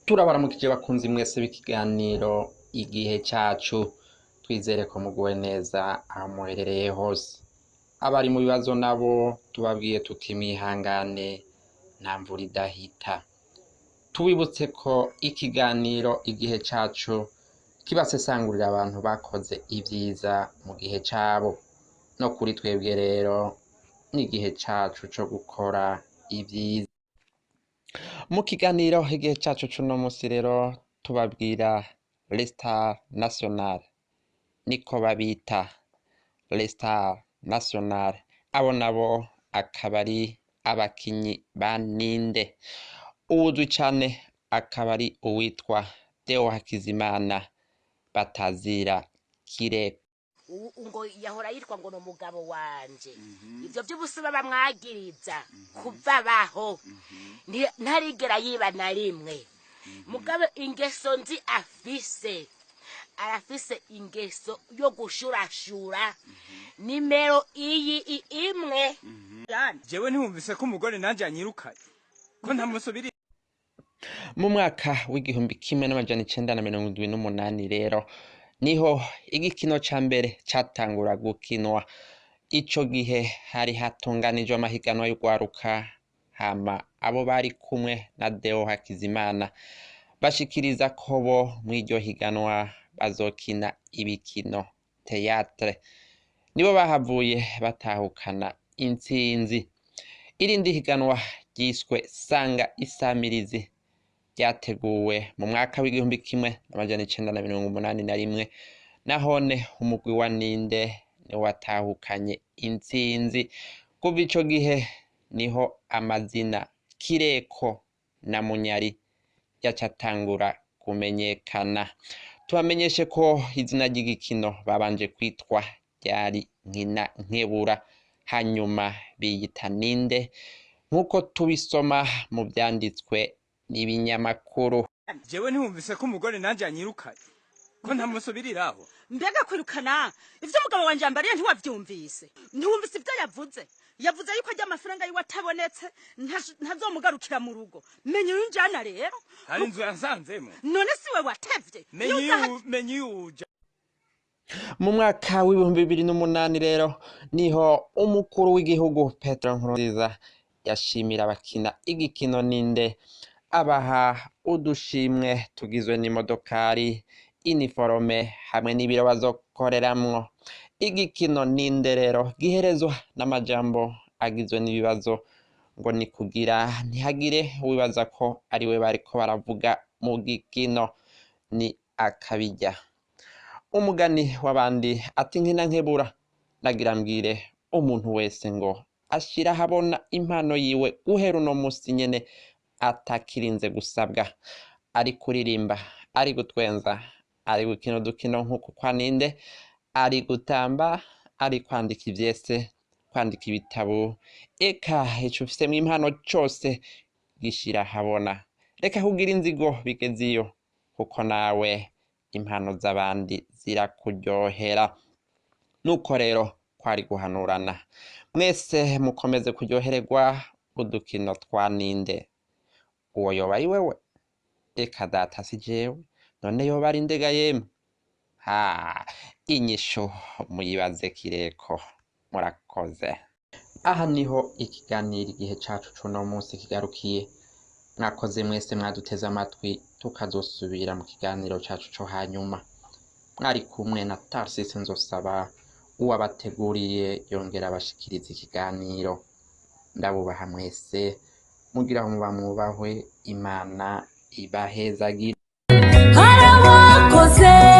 Turabaramukije bakunzi mwese b'ikiganiro Igihe Cacu. Twizere ko muguwe neza aho muherereye hose. Abari mu bibazo nabo tubabwiye tuti mwihangane, nta mvura idahita. Tubibutse ko ikiganiro Igihe Cacu kibasesangurira abantu bakoze ivyiza mu gihe cabo. No kuri twebwe rero n'igihe cacu co gukora ivyiza. Mu kiganiro Igihe Cacu c'uno musi rero tubabwira Les Stars National, niko babita Les Stars National. Abo nabo akaba ari abakinyi ba Ninde. Uwuzwi cane akaba ari uwitwa Deo Hakizimana batazira Kireko. Ubu ngo yahora yitwa ngo ni umugabo wanje. Ibyo by'ubusuba bamwagiriza kuva baho ntarigera yiba na rimwe. Mugabe ingeso nzi afise, arafise ingeso yo gushurashura nimero iyi imwe. Jewe ntiwumvise ko umugore nanje anyirukanye, ko ntamusubiriye? Mu mwaka w'1978 rero niho igikino ca mbere catangura gukinwa. Ico gihe hari hatunganijwe amahiganwa y'urwaruka, hama abo bari kumwe na Deo Hakizimana bashikiriza ko bo mw'iryo higanwa bazokina ibikino théâtre. Nibo bahavuye batahukana intsinzi. Irindi higanwa ryiswe Sanga Isamirizi ryateguwe mu mwaka w'1981, nahone umugwi wa Ninde niwo watahukanye intsinzi. Kuva ico gihe niho amazina Kireko na Munyari yaca atangura kumenyekana. Tubamenyeshe ko izina ry'igikino babanje kwitwa ryari Nkina Nkebura, hanyuma biyita Ninde, nk'uko tubisoma mu vyanditswe n'ibinyamakuru. Jewe ntiwumvise ko umugore nanje anyirukanye, ko ntamusubiriraho? Mbega kwirukana! Ivyo umugabo wanje yambariye ntiwavyumvise? Ntiwumvise ivyo yavuze? Yavuze yuko arya amafaranga yiwe atabonetse ntazomugarukira mu rugo. Menya uyu njana rero. Hari inzu yansanzemo. None siwe watevye? Menya Iyo iyo menya iyo uja. Mu mwaka w'2008 rero niho umukuru w'igihugu Petero Nkurunziza yashimira abakina igikino Ninde, abaha udushimwe tugizwe n'imodokari, iniforome hamwe n'ibiro bazokoreramwo. Igikino Ninde rero giherezwa n'amajambo agizwe n'ibibazo, ngo ni kugira ntihagire uwibaza ko ariwe bariko baravuga mu gikino. Ni akabirya. Umugani w'abandi ati nkina nkebura. Nagira mbwire umuntu wese ngo ashira ahabona impano yiwe guhera uno musi nyene, atakirinze gusabwa. Ari kuririmba, ari gutwenza, ari gukina udukino nk'uku kwa Ninde, ari gutamba, ari kwandika ivyese, kwandika ibitabo, eka ico ufisemwo impano cose gishira ahabona. Reka kugira inzigo bigeze iyo, kuko nawe impano z'abandi zirakuryohera. Nuko rero kwari guhanurana. Mwese mukomeze kuryohererwa udukino twa Ninde. Uwo yoba ari wewe? Eka data, si jewe. None yoba ari ndega yemwe? Ha, inyishu muyibaze Kireko. Murakoze. Aha niho ikiganiro Igihe Cacu c'uno munsi kigarukiye. Mwakoze mwese mwaduteze amatwi, tukazosubira mu kiganiro cacu co hanyuma. Mwari kumwe na Tarsis Nzosaba, uwabateguriye yongera abashikiriza ikiganiro. Ndabubaha mwese, mugira aho muba mwubahwe, Imana ibahezagire. Hari abakoze.